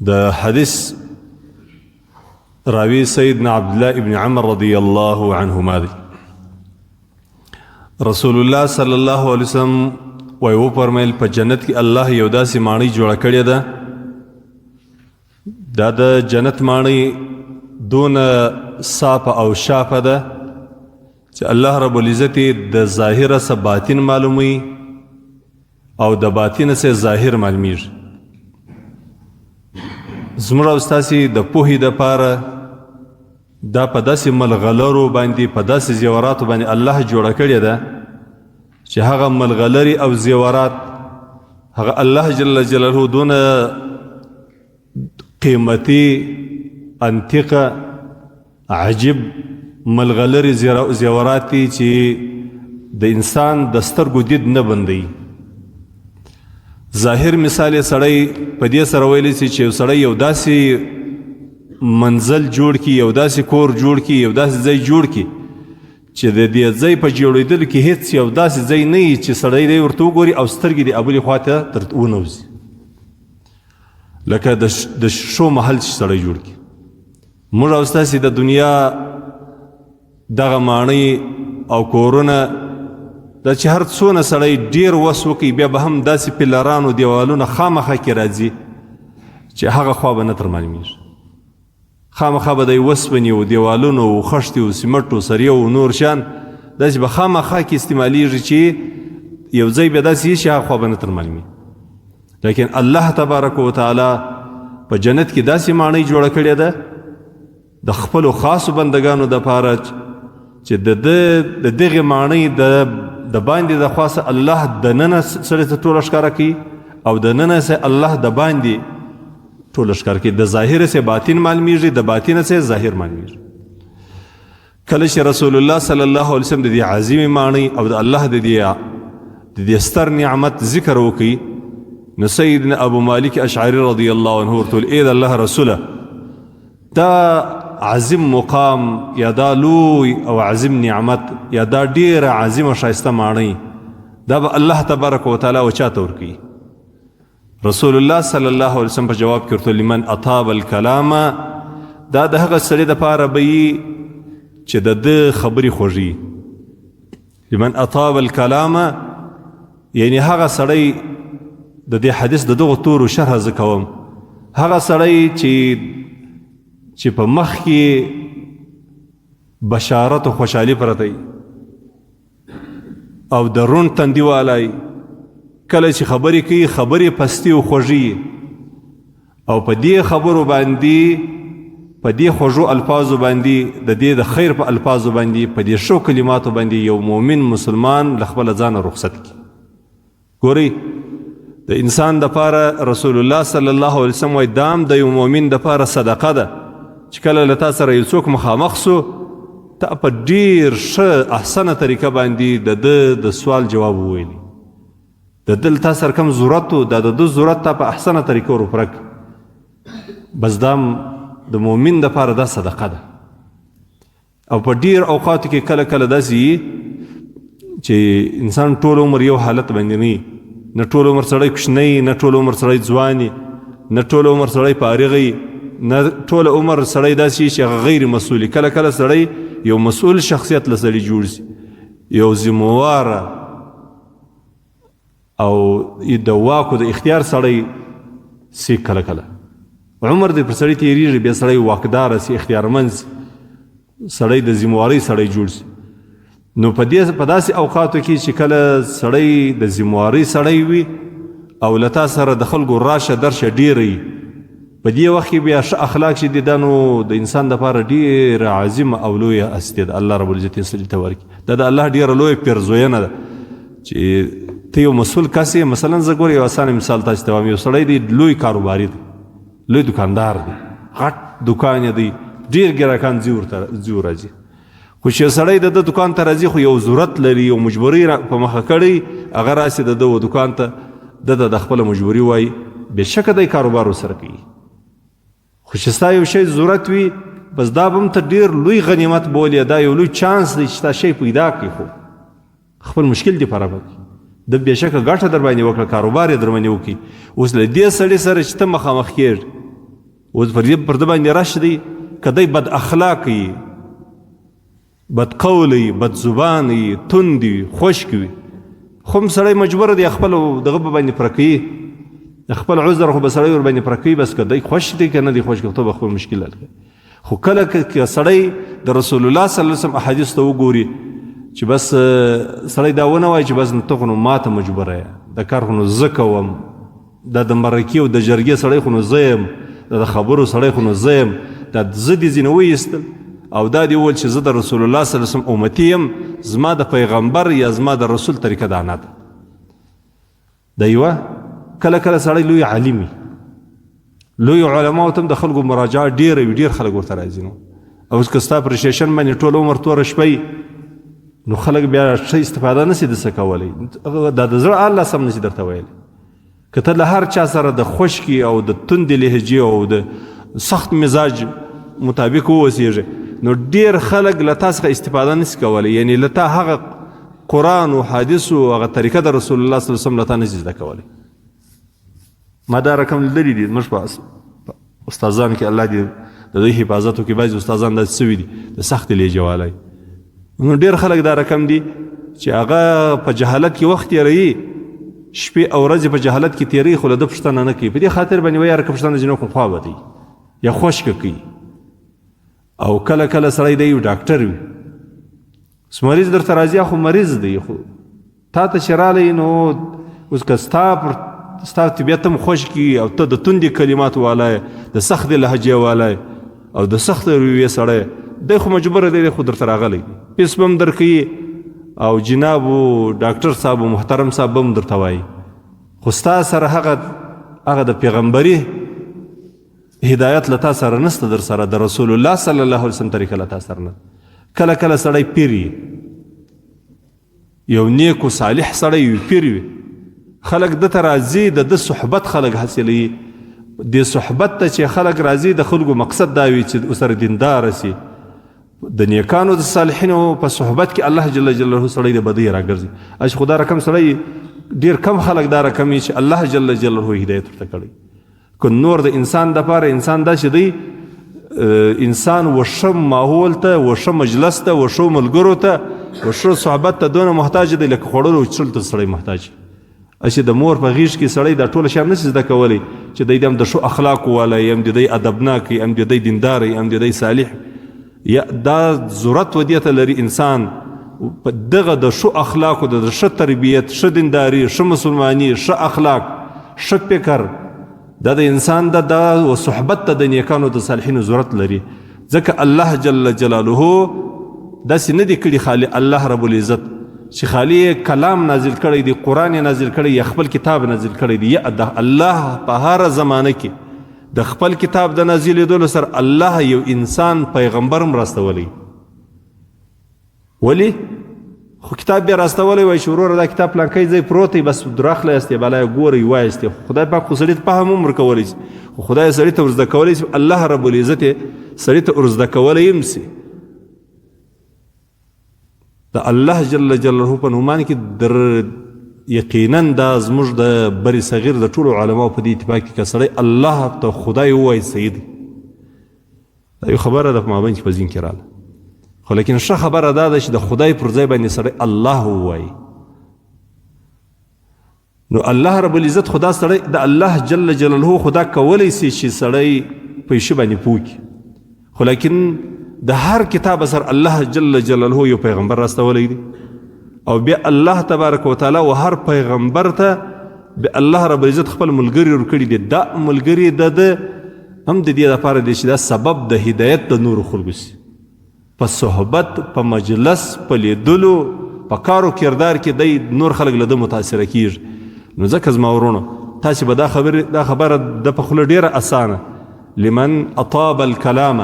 د حدیث راوی سیدنا عبد الله ابن عمر رضی الله عنهما دی. رسول الله صلی الله علیه وسلم وای و فرمایل، په جنت کې الله یو داسې ماڼۍ جوړه کړې ده، دا د جنت ماڼۍ دونه صافه او شافه ده چې الله رب العزت د ظاهره څخه باطن معلوموي او د باطن څخه ظاهر معلومیږي. زموږ او ستاسې د پوهې دپاره دا په داسې ملغلرو باندې، په داسې زیوراتو باندې الله جوړه کړې ده چې هغه ملغلرې او زیورات هغه الله جل جلاله دونه قیمتي، انتیقه، عجیب ملغلرې زیورات دي چې د انسان د سترګو دید نه بندوي. ظاهر مثال یې سړی په دې سره ویلی سي چې یو سړی یو داسې منزل جوړ کړي، یو داسې کور جوړ کړي، یو داسې ځای جوړ کړي چې د دې ځای په جوړېدلو کې هېڅ یو داسې ځای نه وي چې سړی دی ورته وګوري او سترګې دې ابلې خوا ته تر ونه وځي، لکه د شو محل چې سړی جوړ کړي. موږ او ستاسې د دنیا دغه ماڼۍ او کورونه دا چې هر څونه سړی ډیر وس وکړي بیا به هم داسې پلرانو دیوالونه خامخا کې راځي چې هغه خوا به نه تر معلومیږي. خامخا به د وسپنې او دیوالونو او خښتې او سیمټ او سریو او نور شیان داسې به خامخا کې استعمالیږي چې یو ځای بیا داسې شي هغه خوا به نه تر معلومیږي. لیکن الله تبارک وتعالی په جنت کې داسې ماڼۍ جوړه کړې ده د خپلو خاصو بندګانو دپاره چې د د دغې ماڼۍ د باندې د خوا څخه الله دننه سړی ته ټوله ښکاره کوي او دننه څخه الله د باندې ټوله ښکاره کوي. د ظاهر څخه باطن معلومیږي، د باطن څخه ظاهر معلومیږي. کله چې رسول الله صلی الله علیه وسلم د دې عظیمې ماڼۍ او د الله د دې ستر نعمت ذکر وکړي نو سیدنا ابو مالک اشعری رضی الله عنه ورته وویل، ای د الله رسوله، دا عظیم مقام یا دا لوی او عظیم نعمت یا دا ډیره عظیمه ښایسته ماڼۍ دا به الله تبارک وتعالی و چاته ورکوي؟ رسول الله صلی الله علیه وسلم په جواب کې ورته لمن اطاب الکلام، دا د هغه سړي دپاره به یي چې د ده خبرې خوږي. لمن اطاب الکلام یعنی هغه سړی، د دې حدیث د دغو تورو شرح زه کوم، هغه سړی چې په مخ کې بشارت او خوشحالي پرته او د روڼ تندي والی، کله چې خبرې کوي خبرې پستي او خوږي او په دې خبرو باندې، په دې خوږو الفاظو باندې، د دې د خیر په الفاظو باندې، په دې ښو کلماتو باندې یو مؤمن مسلمان له خپله ځانه رخصت کړي. ګورئ د انسان دپاره رسول الله صلی الله علیه وسلم وایي دام د یو مؤمن دپاره صدقه ده چې کله له تا سره یو څوک مخامخ سو تا په ډیر ښه احسنه طریقه باندې د ده د سوال جواب وویلي، د ده له تا سره کوم ضرورت و دا د ده ضرورت تا په احسنه طریقه ور پوره کړي، بس دام د مؤمن دپاره دا صدقه ده. او په ډیر اوقاتو کې کله کله داسې چې انسان ټول عمر یو حالت باندې نه، نه ټول عمر سړی کوچنی، نه ټول عمر سړی ځوان، نه ټول عمر سړی فارغ، نه ټول عمر سړی داسې چې هغه غیر مسؤل. کله کله سړی یو مسؤل شخصیت له سړي جوړ شي، یو ذمهواره او د واکو د اختیار سړی سي. کله کله عمر دې پر سړی تیریږي، بیا سړی واکدار سي، اختیارمند سي، سړی د ذمهوارۍ سړی جوړ سي. نو په دې په داسې اوقاتو کې چې کله سړی د ذمهوارۍ سړی وي او له تا سره د خلکو راشه درشه ډېره وي، په دې وخت کې بیا ښه اخلاق چې دي دا نو د انسان دپاره ډېره عظیمه او لویه هستي ده. الله رب العزت یې سړي ته ورکړي. دا د الله ډېره لویه پیرزوینه ده چې ته یو مسؤل کس یې. مثلا زه ګورم یو اسانه مثال تاسو ته وایم، یو سړی دی لوی کاروباري دی، لوی دکاندار دی، غټ دکان یې دی، ډېر ګراکان ځي ورته ځي ورځي، خو چې سړی د ده دکان ته راځي خو یو ضرورت لري، یو مجبوري په مخه کړی، هغه راسي د ده و دکان ته، ده ته د خپله مجبوري وایي، بېشکه دی کاروبار ورسره کوي، خو چې ستا یو شی ضرورت وي بس دا به هم ته ډېر لوی غنیمت بولې، دا یو لوی چانس دی چې تا شی پیدا کړي، خو خپل مشکل دې پاره وکړي، د بېشکه ګټه در باندې وکړه، کاروبار یې در باندې وکړي. اوس له دې سړي سره چې ته مخامخ کېږي اوس پر دې پر ده باندې رش دی، که دی بد اخلاق وي، بد قول وي، بد زبان وي، تند وي، خشک وي، خو هم سړی مجبور دی خپل دغه به باندې پوره کوي، خپل عذر خو به سړی ورباندې پوره کوي، بس که دی خوښ دی که نه دی خوښ، ته به خپل مشکل حل کوي. خو کله که سړی د رسول الله صلی الله علیه وسلم احادیث ته وګوري چې بس سړی دا ونه وایي چې بس نو ته خو نو ماته مجبوره یې، د کار خو نو زه کوم، دا د مرکې او د جرګې سړی خو نو زه یم، دا د خبرو سړی خو نو زه یم، دا زه دې ځینې وایستل او دا دې وویل چې زه د رسول الله صلی الله علیه وسلم امتي یم، زما د پیغمبر یا زما د رسول طریقه دا نه ده. دا یوه کله کله سړی لوی عالم وي، لوی علماو ته هم د خلکو مراجعه ډېره وي، ډېر خلک ورته راځي. نو اوس که ستا پرشیشن باندې ټول عمر توره شپه وي، نو خلک بیا ښه استفاده نه سي د څه کولی، دا د زړه الله سم نه سي درته ویلی. که ته له هر چا سره د خشکې او د تندې لهجې او د سخت مزاج مطابق ووسېږي، نو ډېر خلک له تا څخه استفاده نه سي کولی، یعنې له تا هغه قرآن او حدیث او هغه طریقه د رسول الله صلی الله علیه وسلم له تا نه سي زده کولی. ما دا رقم لیدلي دي زموږ په استادانو کې، الله دې د دوی حفاظت وکړي، بعضې استادان داسې سوي دي د سختې لهجې والی. نو ډېر خلک دا رقم دي چې هغه په جهالت کې وخت تېروي، شپې او ورځې په جهالت کې تېروي، خو له ده پوښتنه نه کوي. په دې خاطر باندې وایي یاره که پوښتنه ځینې وکړم خوا به دی یا خشکه کوي. او کله کله سړی دی یو ډاکټر وي، اوس مریض درته راځي، خو مریض دی، خو تا ته چې رالی نو اوس که ستا پر ستا طبیعت هم خوش کی او ته د تندې کلمات والا یې، د سختې لهجې والا یې او د سختې رویې سړی دی، خو مجبور دی، خو درته راغلی دی، پیس به هم درکوي او جناب و ډاکټر صاحب و محترم صاحب به هم درته وایي، خو ستا سره هغه هغه د پیغمبري هدایت له تا سره نسته، در سره د رسول الله صلی الله علیه وسلم طریقه له تا سره نه. کله کله سړی پیر یو نیک و صالح سړی وي، پیر وي، خلک ده ته راځي، د ده صحبت خلک حاصلوي. دې صحبت ته چې خلک راځي، د خلکو مقصد دا وي چې ورسره دیندار سي، د نیکانو د صالحینو په صحبت کې الله جل جلاله سړی د بدۍ راګرځي. اش خدا رقم سړی ډیر کم خلک دا رقم چې الله جل جلاله هدایت ورته کړی. که نور د انسان د پاره انسان داسې دی، انسان وښه ماحول ته، وښه مجلس ته، وښو ملګرو ته، وښه صحبت ته دونه محتاج دی لکه خوړلو او څښلو ته سړی محتاج. هسې د مور په غېږ کې سړی دا ټول شیان نشي زده کولی چې دی هم د ښو اخلاقو والا وي، هم د دی ادبناک وي، هم د دی دیندار وي، هم د دی صالح. یا دا ضرورت و دې ته لري انسان په دغه د ښو اخلاقو، د ښه تربیت، ښه دینداري، ښه مسلماني، ښه اخلاق، ښه فکر، دا د انسان د دا و صحبت ته د نیکانو د صالحینو ضرورت لري. ځکه الله جل جلاله داسې نه دی کړي خالي الله رب العزت چې خالي کلام نازل کړی دی، قرآن یې نازل کړی یا خپل کتاب نازل کړی دی، یا د الله په هره زمانه کې د خپل کتاب د نازلېدلو سره الله یو انسان پیغمبر هم راستولی. ولی خو کتاب بیا راستولی وای چې وروره دا کتاب پلانکی ځای پروت دی، بس دراخله یاست بلا یې ګورئ وایاست. خو خدای پاک خو سړي ته فهم هم ورکولی شي، خو خدای سړي ته ورزده کولی شي، الله رب العزت یې سړي ته ورزده کولی هم شي. د الله جل جلاله په نومان کې در یقینا دا زموږ د بر صغیر د ټولو علماو په دې اتفاق کې که سړی الله ته خدای ووایي صحیح دی. دا یو خبره ده په مابین کې په ذهن کې راله، خو لیکن ښه خبره دا ده چې د خدای پر ځای باندې سړی الله ووایي. نو الله رب العزت خدا سړی د الله جل جلاله خدا کولی سي چې سړی په شی باندې پوه کړي، خو لیکن د هر کتاب سره الله جل جلاله یو پیغمبر راستولی دی، او بیا الله تبارک وتعالی و هر پیغمبر ته بیا الله رب العزت خپل ملګري ورکړي دي. دا ملګري د ده هم د دې لپاره دی چې دا سبب د هدایت د نورو خلکو سي، په صحبت، په مجلس، په لیدلو، په کارو کردار کې دی نور خلک له ده متاثره کیږي. نو ځکه زما وروڼو تاسې به دا خبره د په خوله ډېره اسانه، لمن اطاب الکلام،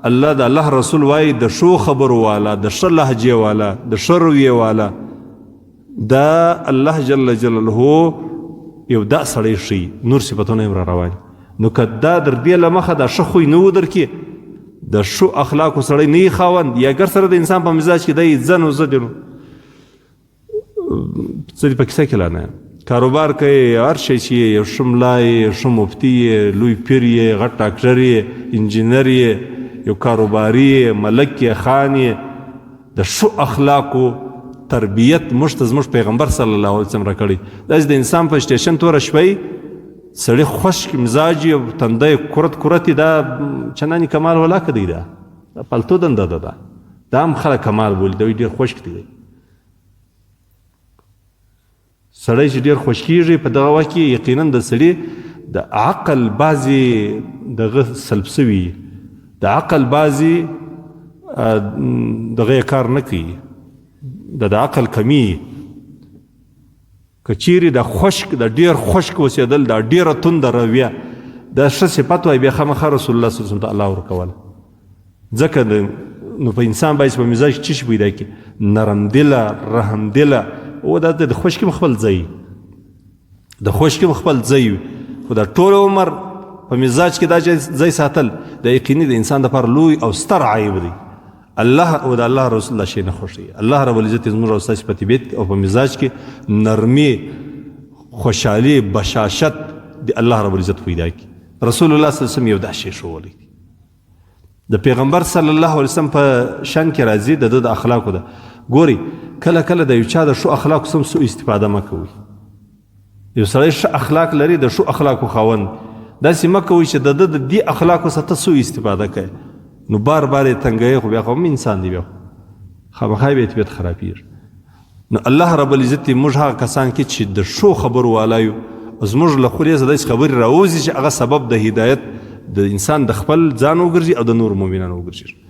الله د الله رسول وایي د ښو خبرو والا، د ښه لهجې والا، د ښه رویې والا، دا الله جل جلاله یو دا سړی ښیي، نور صفتونه یې هم را روان. نو که دا در دې له مخه دا ښه خوی نه و درکې، د ښو اخلاقو سړی نه یې خاوند، یا ګر سره د انسان په مزاج کې دی ځه نو زه دې نو څه دې په کیسه کې لا نه یم. کاروبار کوي، هر شی چې یو ښه ملا یې، یو ښه مفتي یې، لوی پیر یې، غټ ډاکټر یې، انجینر یې، یو کاروباري یې، ملک یې، خان یې، د ښو اخلاقو تربیت موږ ته زموږ پیغمبر صلی الله علیه وسلم راکړی. داسې د انسان په سټیشن توره شپه سړی خشک مزاج یې، تندی یې کرت کرت، دا چنانې کمال ولاکه دی، دا پالتو دنده ده، دا هم خلک کمال بولي، دا ډېر خشک دی. سړی چې ډېر خوش کېږي په دغه وخت کې یقینا د سړي د عقل بعضې دغه سلب سوي، د عقل بعضې دغه کار نه کوي، د عقل کمی. که چیرې د خشک د ډېر خشک اوسېدل، دا ډېره تنده رویه دا ښه صفت وای، بیا خامخا رسول الله صلی الله علیه وسلم ته الله ورکوله. ځکه نو په انسان باید په مزاج کې څه شي پیدا کړي؟ نرم دله، رحم دله. او دا د خشکي خپل ځای، د خشکي خپل ځای، خو دا ټول عمر په مزاج کې دا ځای ساتل د یقیني د انسان لپاره لوی او ستر عیب دی. الله او د الله رسول الله شي نه خوښي. الله رب العزت زموږ او ستاسو په طبیعت او په مزاج کې نرمي، خوشحالي، بشاشت د الله رب العزت پیدا کړي. رسول الله صلی الله علیه وسلم یو دا شی ښوولی. د پیغمبر صلی الله علیه وسلم په شان کې راځي د ده د اخلاقو ده. ګوري کله کله د یو چا د ښو اخلاقو سم سوء استفاده مه کوئ. یو سړی ښه اخلاق لري، د ښو اخلاقو خاوند، داسې مه کوئ چې د ده د دې اخلاقو څخه ته سوء استفاده کوې، نو بار بار یې تنګوې، خو بیا خو هم انسان دی، بیا خامخا یې طبیعت خرابېږي. نو الله رب العزت موږ هغه کسان کې چې د ښو خبرو والا یو، زموږ له خولې څخه داسې خبرې راوځي چې هغه سبب د هدایت د انسان د خپل ځان وګرځي او د نورو مؤمنانو وګرځي.